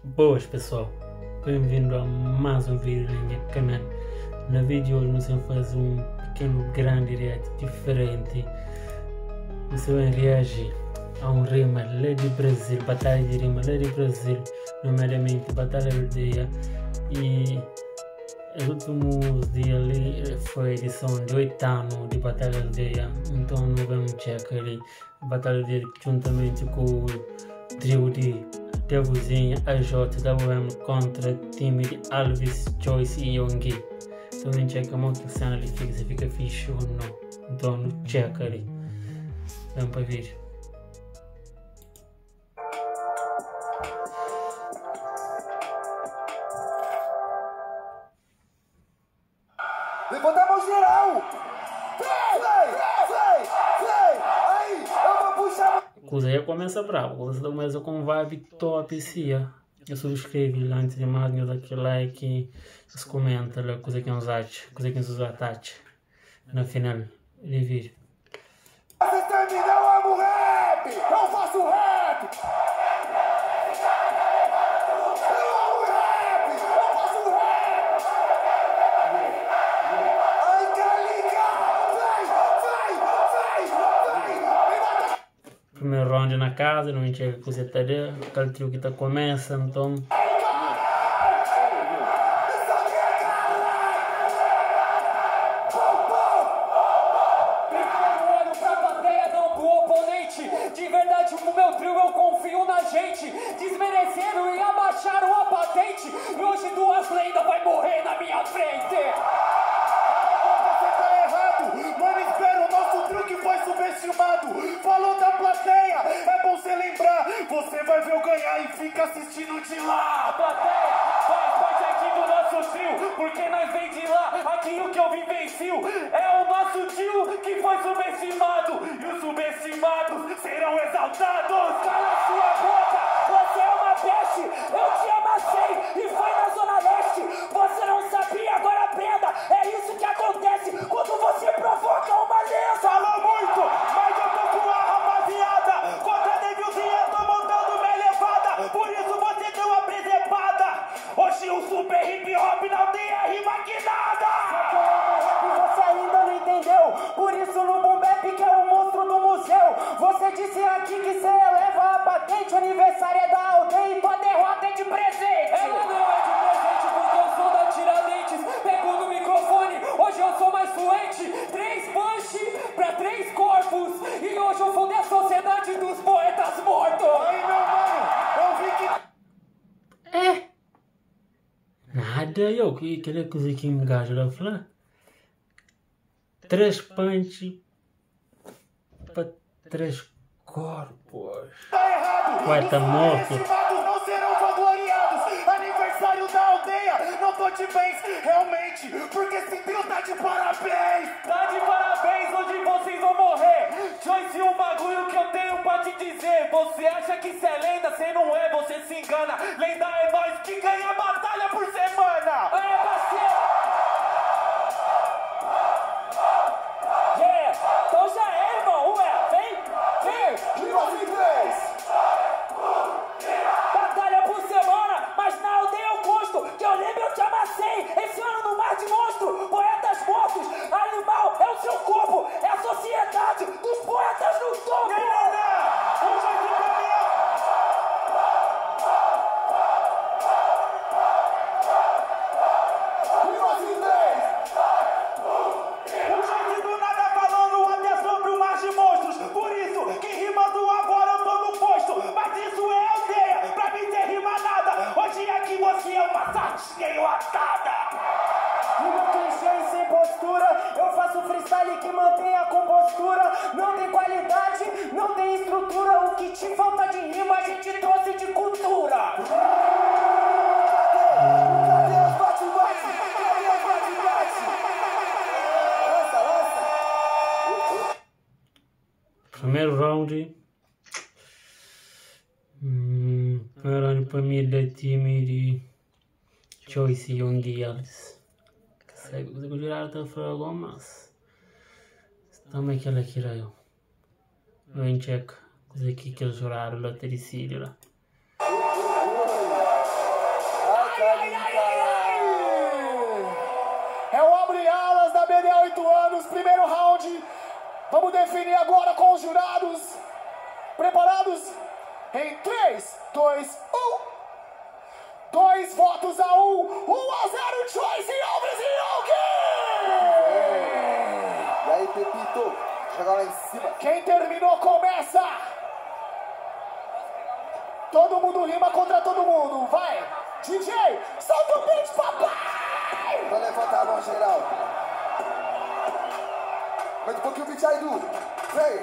Boas pessoal, bem-vindo a mais um vídeo na minha canal. Na vídeo de hoje nós vamos fazer um pequeno grande react diferente. Você vai reagir a um rima lá de Brasil, batalha de rima lá de Brasil, nomeadamente Batalha do Dia. E os últimos dias ali foi a edição de 8 anos de Batalha do Dia, então nós vamos checar ali Batalha do Dia juntamente com o trio de Devozinha, AJWM contra time de Alves, Joyce e Yonggi. Então nem checa como que cena ali fica, se fica fixe ou não. Então não checa ali. Vamos para vídeo. Levanta a mão geral! Vem, vem, vem, vem! Aí, eu vou puxar. Coisa aí começa bravo, coisa começa com vibe top, sim. Eu subscrevo lá antes de mais, me dá aquele like, vocês comentam lá, coisa que uns acham, coisa que uns acham. No final do vídeo. Vocês terminam, eu amo rap! Eu faço rap! Eu amo rap! Eu faço rap! Ai, Calica! Vem, vem, vem, vem! Me mata! Primeiro round na casa, não enxerga coisa tá ali, aquele trio que tá começa, então. Isso aqui é caralho! Pum, pum! Primeiro olho pra plateia, não pro oponente. De verdade, o meu trio eu confio na gente. Desmereceram e abaixaram a patente. E hoje duas lendas vai morrer na minha frente. Você tá errado! Mano, espera, o nosso truque foi subestimado! Falou da plateia, é bom você lembrar! Você vai ver eu ganhar e fica assistindo de lá! A plateia faz parte aqui do nosso trio, porque nós vem de lá, aqui o que eu vivencio é o nosso tio que foi subestimado, e os subestimados serão exaltados. Cala sua boca, você é uma peste, eu te amassei e foi na Zona Leste. Você não sabia, agora aprenda, é isso que acontece quando você provoca uma lenda. Falou muito, mas eu tô com a rapaziada. Contra Devilzinha, tô montando minha levada. Por isso você deu uma presepada. Hoje o super hip hop não tem a rima que nada. Que eu amo rap, você ainda não entendeu. Por isso no boom bap que é o monstro do museu. Você disse aqui que cê eleva a patente. Aniversário é da aldeia e tua derrota é de presente. Ela não é de presente porque eu sou da Tiradentes. Pego no microfone, hoje eu sou mais fluente. 3 punch pra 3 corpos. E hoje eu fundei a sociedade dos poetas mortos. Aí, meu mano, eu vi que... É. Nada, eu que aquela coisa que me gajo lá falar. 3 punch pra 3 corpos. Tá errado! Ué, tá Os morto. subestimados não serão vangloriados. Aniversário da aldeia, não tô de bens, realmente, porque esse trio tá de parabéns. Tá de parabéns, hoje vocês vão morrer. Joyce, um bagulho que eu tenho pra te dizer. Você acha que cê é lenda, cê não é, você se engana. Lenda é nós que ganha batalha por semana. É, parceiro. Yeah, então já é, irmão. Ué, vem, vem. Rimas em 3. Batalha por semana, mas na aldeia eu gosto. Que eu lembro, eu te amassei. Esse ano no mar de monstro, poetas mortos. Animal é o seu corpo, é a sociedade dos poetas no topo. Não, não, não. O Joyce pra mim é... Rimas em 3. O Joyce do nada falando até sobre o mar de monstros. Por isso que rimando agora eu tô no posto. Mas isso é aldeia, pra mim cê rima nada. Hoje aqui você é uma sardinha enlatada. Rima clichê e sem postura. Eu faço freestyle que mantém a compostura. Não tem qualidade, não tem estrutura. O que te falta de rima a gente trouxe de cultura. Cadê os bate-bate? Cadê os bate-bate? Lança, lança. Primeiro round. Primeiro round para mim da time de Joyce Yonggi Alves. Sabe o que o jurado tá falando agora, mas também aquela aqui lá eu. Eu check coisa aqui que o jurado lá te decide lá. Preparados? Primeiro round. Vamos definir agora com os jurados. Preparados? Em 3, 2, 1. 2 votos a 1. 1 a 0, Choice Alves e Yogi! E aí, Pepito? Joga lá em cima. Quem terminou, começa! Todo mundo rima contra todo mundo. Vai! DJ, solta o beat, papai! Então levanta a mão geral. Mete um pouquinho o beat aí, Du. Vem,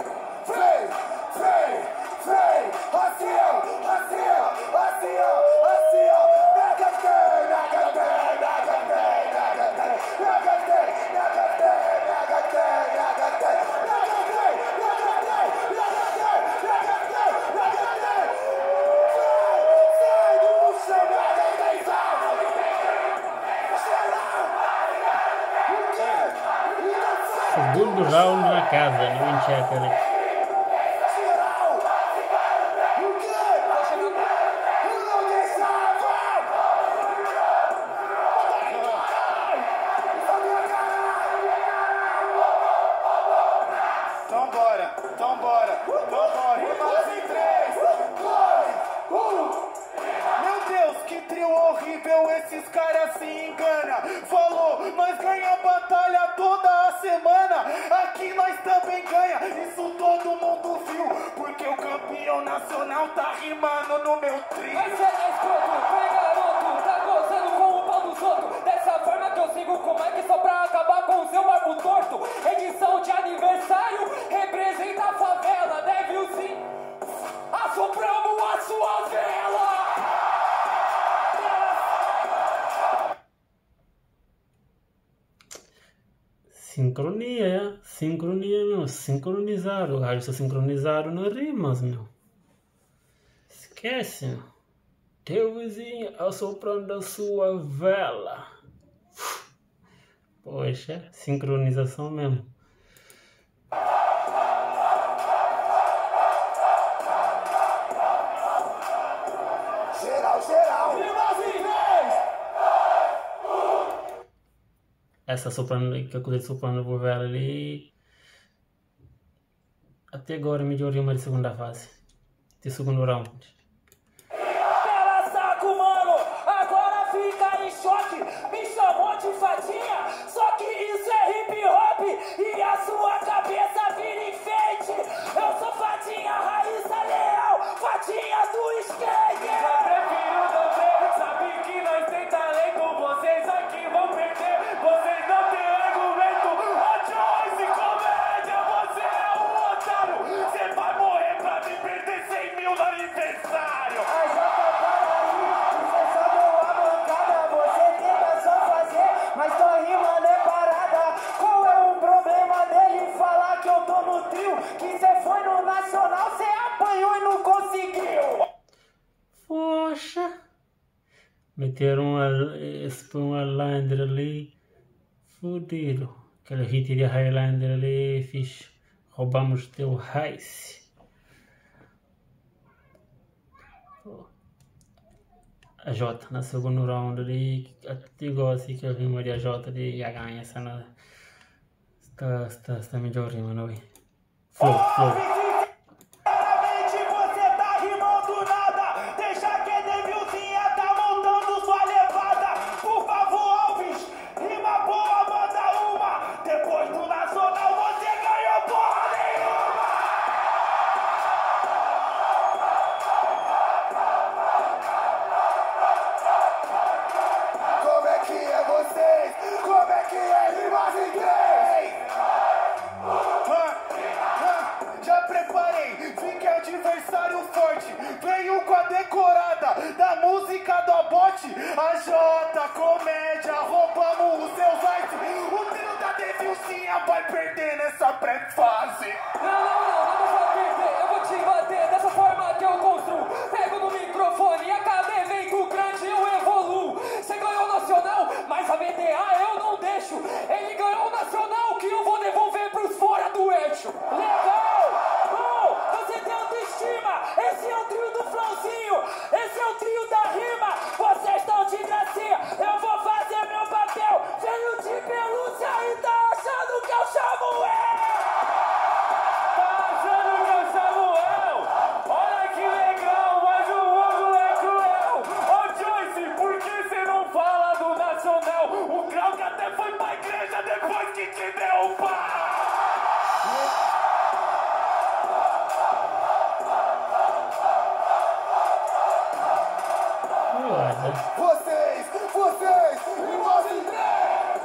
vem, vem, vem. Assim, ó, assim, ó, assim, ó, assim, ó. Mega tem, mega tem, mega tem, mega tem, mega tem, mega tem, mega tem, mega tem, mega tem, mega tem, mega tem, mega tem, mega tem. Sai, sai do chão, mega tem, sai. Geral. O quê? Então sai. Segundo round na casa, não checa ali. Geral! O quê? Eu não deixava! Sabia, caralho! Então bora, então bora, então bora. Rimas em 3, 2, 1. Meu Deus, que trio horrível, esses caras se engana. Falou, nós ganha batalha toda a semana. Aqui nós também ganha, isso todo mundo viu. Porque o campeão nacional tá rimando no meu trio. Mas cê é escroto, vem garoto, tá gozando com o pau dos outros. Dessa forma que eu sigo com o mic só pra acabar com o seu barbo torto. Edição de aniversário, representa a favela, deve sim. Assopramos a sua vela. Sincronia, é? Sincronia, meu. Sincronizaram. O gajo se sincronizaram nas rimas, meu. Esquece, meu. Teu vizinho assoprando a sua vela. Poxa, sincronização mesmo. Geral, geral! Rimas em 3. Essa soprando, que a coisa de soprando a vela ali. Até agora melhor rima de segunda fase. De segundo round. Pela saco, mano, agora fica em choque. Me chamou de fadinha, só que isso é hip hop. E a sua cabeça vira enfeite. Eu sou fadinha, Raíssa Leal, fadinha do skate. Já prefiro não ter, sabe que nós tem talento. Vocês aqui vão perder, vocês não têm argumento. A Joyce Comédia, você é um otário. Você vai morrer pra me perder 100 mil no aniversário. A J para aí, você só deu a mancada. Você tenta só fazer, mas tua rima não é parada. Qual é o problema dele falar que eu tô no trio? Que cê foi no Nacional, cê apanhou e não conseguiu. Poxa! Meteram esse foi um Highlander ali. Fudido. Aquele hit de Highlander ali, fixe. Roubamos teu Ice. Pô. A J na segundo round ali. Até gosto que a rima de a J ali já ganha essa na. Está melhor rima, não é? Flow, flow. Sinceramente, você tá rimando nada. Deixa que Devilzinha tá montando sua levada. Por favor, Alves, rima boa, manda uma. Depois do Nacional, você ganhou porra nenhuma. Como é que é vocês? Como é que é rimas em 3? Já preparei, vi que é adversário forte. Veio com a decorada da música do Abote. A J, comédia, roubamos os seus ice. O trio da Devilzinha vai perder nessa pré-fase. Não, não, não, não vou perder, eu vou te bater dessa forma que eu construo. Pego no microfone e a cada evento grande eu evoluo. Você ganhou o Nacional, mas a BDA eu não deixo. Ele ganhou o Nacional que eu vou devolver pros fora do eixo. Legal! Bom, você tem autoestima. Esse é o trio do Flowzinho. Esse é o trio da rima. Vocês estão de gracinha. Eu vou fazer meu papel. Veio de pelúcia e tá achando que é o Chaves. casa. Vocês, vocês, e nós em três!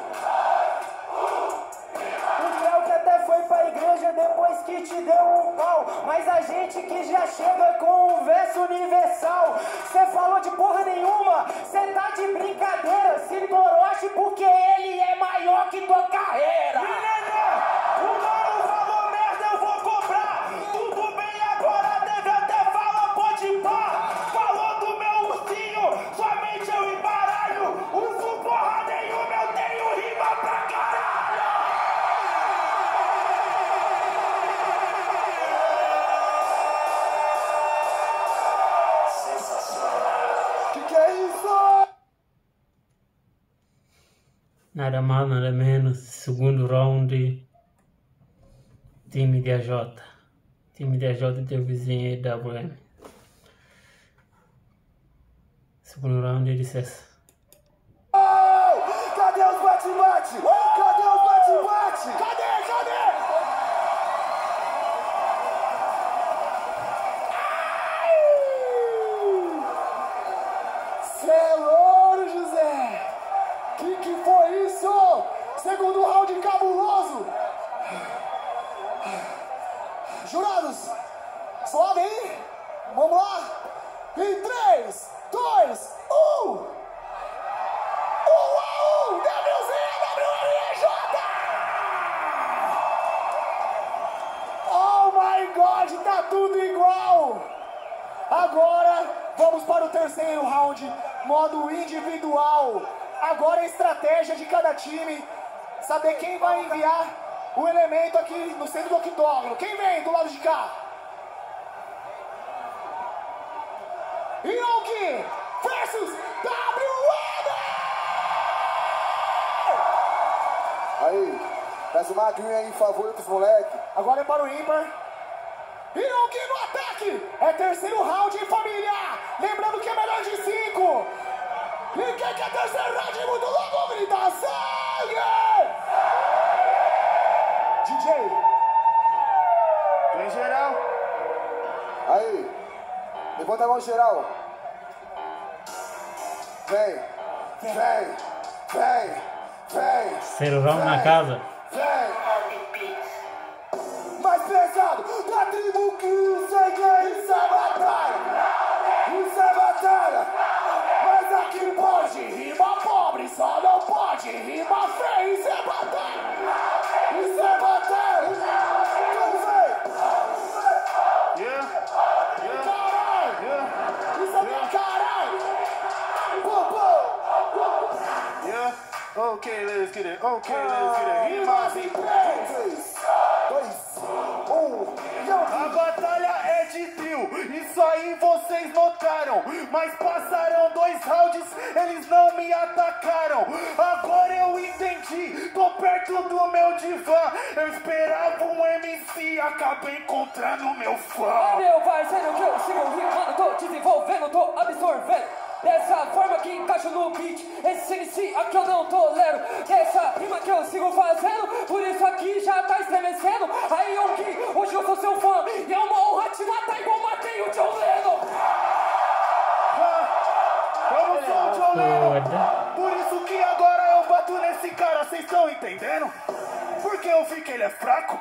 O Creu que até foi pra igreja depois que te deu um pau. Mas a gente que já chega com um verso universal. Cê falou de porra nenhuma, cê tá de brincadeira. Se Orochi porque ele é maior que tua carreira. E neném, o mano falou merda, eu vou cobrar. Tudo bem, agora deve até falar, pode pá. Falou do meu ursinho, somente eu embaralho. Urso porra nenhuma, eu tenho rima pra caralho. Que é isso? Nada mais, nada menos. Segundo round. Time de AJ. Time de AJ teu vizinho aí, WM. Segundo round, ele disse essa. Cadê os bate-bate? Cadê os bate-bate? Cadê? Cadê? Cê é louro, José! Que foi isso? Segundo round cabuloso! Jurados, suave aí? Vamos lá? Em 3, 2, 1! 1 a 1! WZ, WRJ! Oh my God, tá tudo igual! Agora vamos para o terceiro round, modo individual. Agora a estratégia de cada time, saber quem vai enviar o elemento aqui no centro do octógono. Quem vem do lado de cá? Yonki versus WM! Aí, traz uma aguinha aí em favor pros moleque. Agora é para o ímpar. Yonki no ataque! É terceiro round, hein, família? Lembrando que é melhor de 5. E quem quer terceiro round muito logo grita sangue! DJ, Vem geral. Aí, levanta a mão geral. Vem, vem, vem, vem. Terceiro round na casa. Vem. Mais pesado da tribo que segue, isso é batalha. Isso é batalha. Mas aqui pode rima pobre, só não pode rima feia. Isso é batalha! Isso é batalha. Então vem. Yeah, Caralho! yeah, Isso é minha caralho! Pô, pô! yeah. Okay, let's get it. Okay, let's get it. Rimas Rimas em 3! 3, 2, 1. A batalha é de trio, isso aí vocês notaram. Mas passaram 2 rounds, eles não me atacaram. Agora eu entendi, tô perto do meu divã. Eu esperava um MC, acabei encontrando meu fã. Meu parceiro que eu sigo rimando, tô desenvolvendo, tô absorvendo. Dessa forma que encaixo no beat, esse MC aqui eu não tolero. Dessa rima que eu sigo fazendo, por isso aqui já tá estremecendo. Aí Yonki, hoje eu sou seu fã, e é uma honra te matar igual matei o John Lennon. Ah, eu não sou o John Lennon. Foda. Por isso que agora eu bato nesse cara, vocês estão entendendo? Porque eu vi que ele é fraco,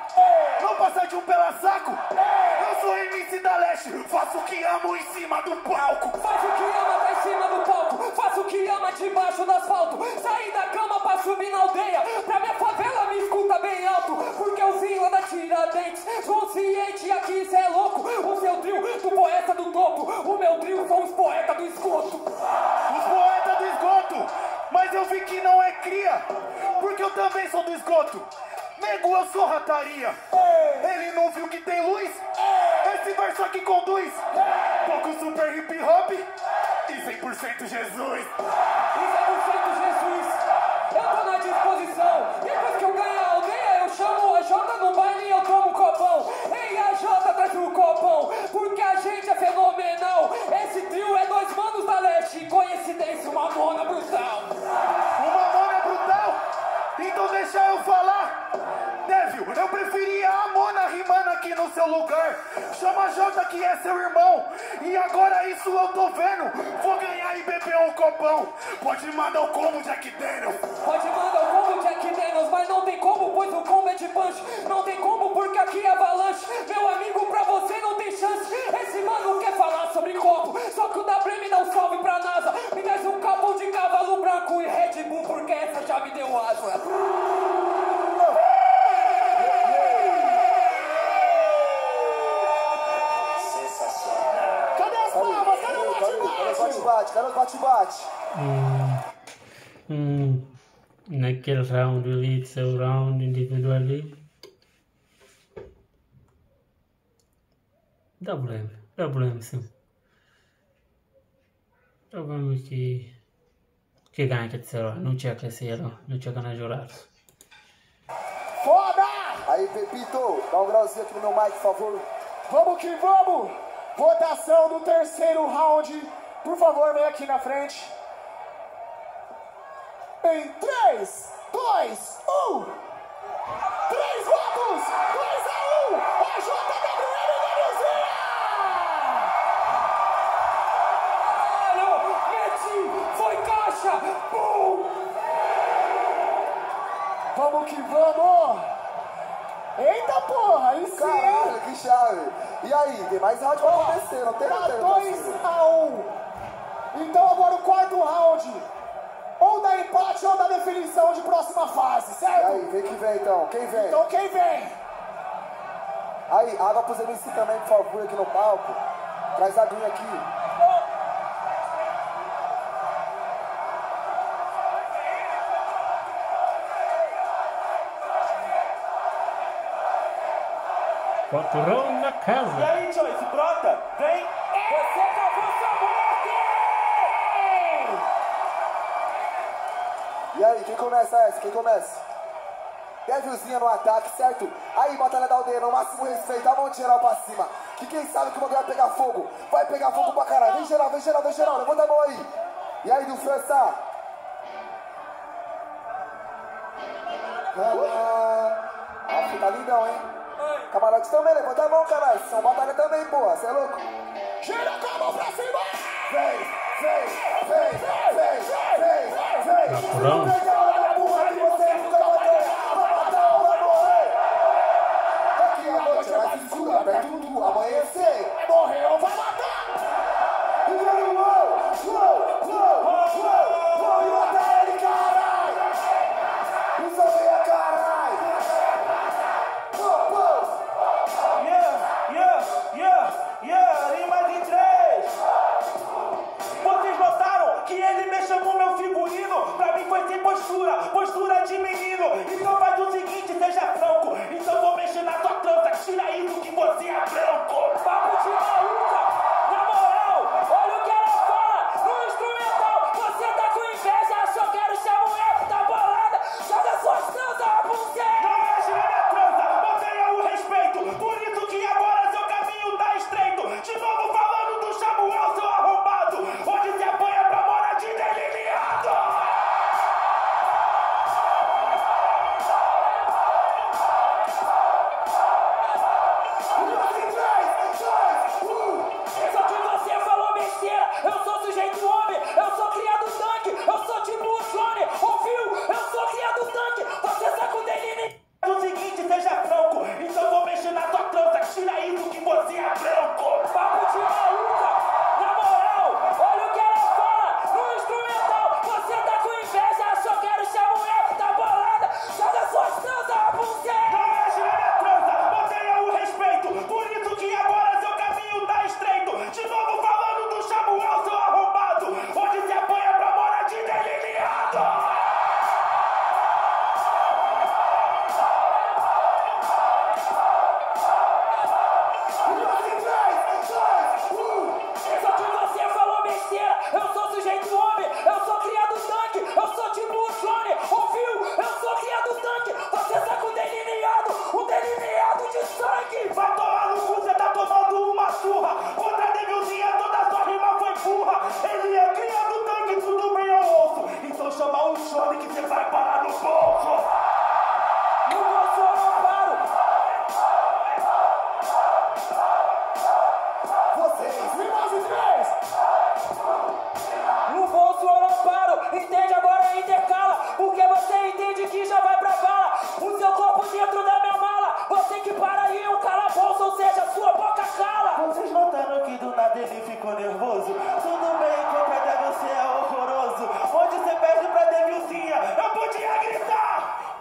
não passa de um pela saco. Eu sou MC da Leste, faço o que amo em cima do palco. Faço o que ama, tá em cima do palco. Faço o que ama debaixo do asfalto. Saí da cama pra subir na aldeia. Pra minha favela me escuta bem alto. Porque eu vim lá da Tiradentes. Consciente aqui, cê é louco. O seu trio do poeta do topo. O meu trio são os poetas do esgoto. Os poetas do esgoto, mas eu vi que não é cria, porque eu também sou do esgoto. Nego, eu sou rataria. Ele não viu que tem luz? Esse verso aqui conduz. Toco super hip hop e 100% Jesus. E 100% Jesus, eu tô na disposição. Depois que eu ganho a aldeia, eu chamo o AJ no baile e eu tomo um copão. Ei, AJ, traz o copão, porque a gente é fenomenal. Esse trio é 2 manos da leste, coincidência, uma mona brutal. Uma mona brutal? Então deixa eu falar. Devil, eu preferia a Mona rimando aqui no seu lugar. Chama a Jota que é seu irmão. E agora isso eu tô vendo. Vou ganhar e beber um copão. Pode mandar o combo Jack Daniels. Pode mandar o combo Jack Daniels, mas não tem como, pois o combo é de punch. Não tem como, porque aqui é avalanche. Meu amigo, pra você não tem chance. Esse mano quer falar sobre copo, só que o WM dá um salve pra NASA. Me traz um copo de cavalo branco e Red Bull, porque essa já me deu asa. Cadê as palmas? Cadê o Cadê o bate-bate? bate-bate? Cadê o bate-bate? Naquele round ali, seu round individual ali. WM, WM sim. WM que ganha que terceiro, não tinha crescer, não tinha ganhar jurados. Foda! Aí, Pepito, dá um grauzinho aqui no meu mic, por favor. Vamos que vamos! Votação do terceiro round. Por favor, vem aqui na frente. Em 3, 2, 1. 3 votos! 2 a 1! É JWM Danielzinha! Caralho! Meti! Foi caixa! Bum! Vamos que vamos! Eita porra, aí sim! hein? Caralho, que chave. E aí, tem mais round pra acontecer, não tem Tá roteiro, 2 parceiro. a 1. Então agora o quarto round. Ou dá empate ou dá definição de próxima fase, E certo? aí, vem que vem então. Quem vem? Então quem vem? Aí, água pros MC também, por favor, aqui no palco. Traz a aguinha aqui. Quarto round na E casa. aí, Joyce, brota, vem! Você acabou sua morte! E aí, quem começa essa? Quem começa? Devilzinha no ataque, certo? Aí, Batalha da Aldeia, no máximo respeito, a mão de geral pra cima. Que quem sabe que o bagulho vai pegar fogo. Vai pegar fogo pra caralho. Vem geral, vem geral, vem geral. Levanta a mão aí. E aí, do França? Ah, tá lindão, hein? Camarote também, levanta a mão, caralho. São batalha também, porra. Cê é louco? Gira com a mão pra cima! Vem, vem, vem, vem, vem, vem. Naturão. Não perde a hora da burra que você nunca vai ganhar. Vai matar ou vai morrer. Aqui a noite é mais escura, perto do amanhecer. Morreu, vai matar! E vem o uou, uou, uou, uou, uou, e mata ele, caralho. Usa meia, caralho. Uou, uou. Yeah, yeah, yeah, yeah, rima de três. Vocês notaram que ele mexeu com meu figurino? Pra mim foi sem postura.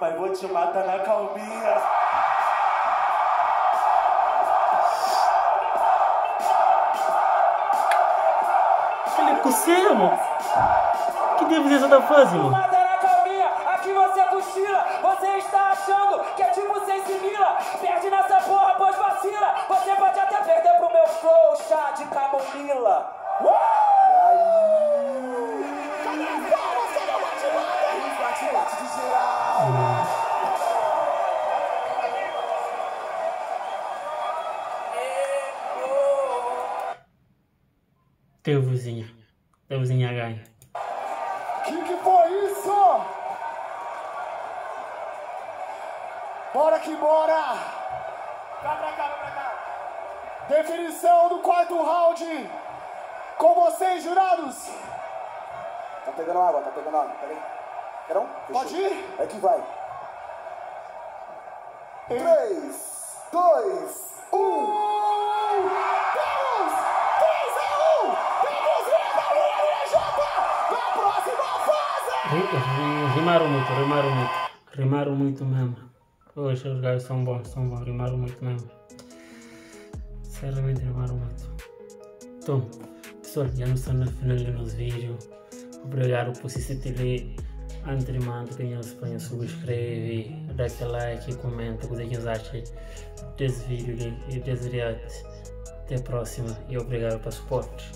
Mas vou te matar na calminha. Ele coceia, mano. Que deve ser da fase, mano? Mata na calminha, aqui você cochila. Você está achando que é tipo 6 mila. Perde nessa porra, pois vacila. Você pode até perder pro meu flow, chá de camomila. Cadê as palmas? Cadê o bate-bate? Bate-bate de geral. Teuzinha. Teuzinha ganha. Que foi isso? Bora que bora! Vai pra cá, vai pra cá. Definição do quarto round. Com vocês, jurados. Tá pegando água, tá pegando água. Peraí. Quer um? Fechou. Pode ir? É que vai. 3, 2, 1. Temos 3 a 1. Temos da linha J na próxima fase. Rimaram muito, rimaram muito. Rimaram muito mesmo. Poxa, os gajos são bons, são bons. Rimaram muito mesmo. Sinceramente, rimaram muito. Então, pessoal, já não estamos no final do nosso vídeo. Obrigado por assistir. Antes de mais, quem nos subscreve, dá aquele like, comenta o que vocês acham desse vídeo e desse react. Até a próxima e obrigado pelo suporte.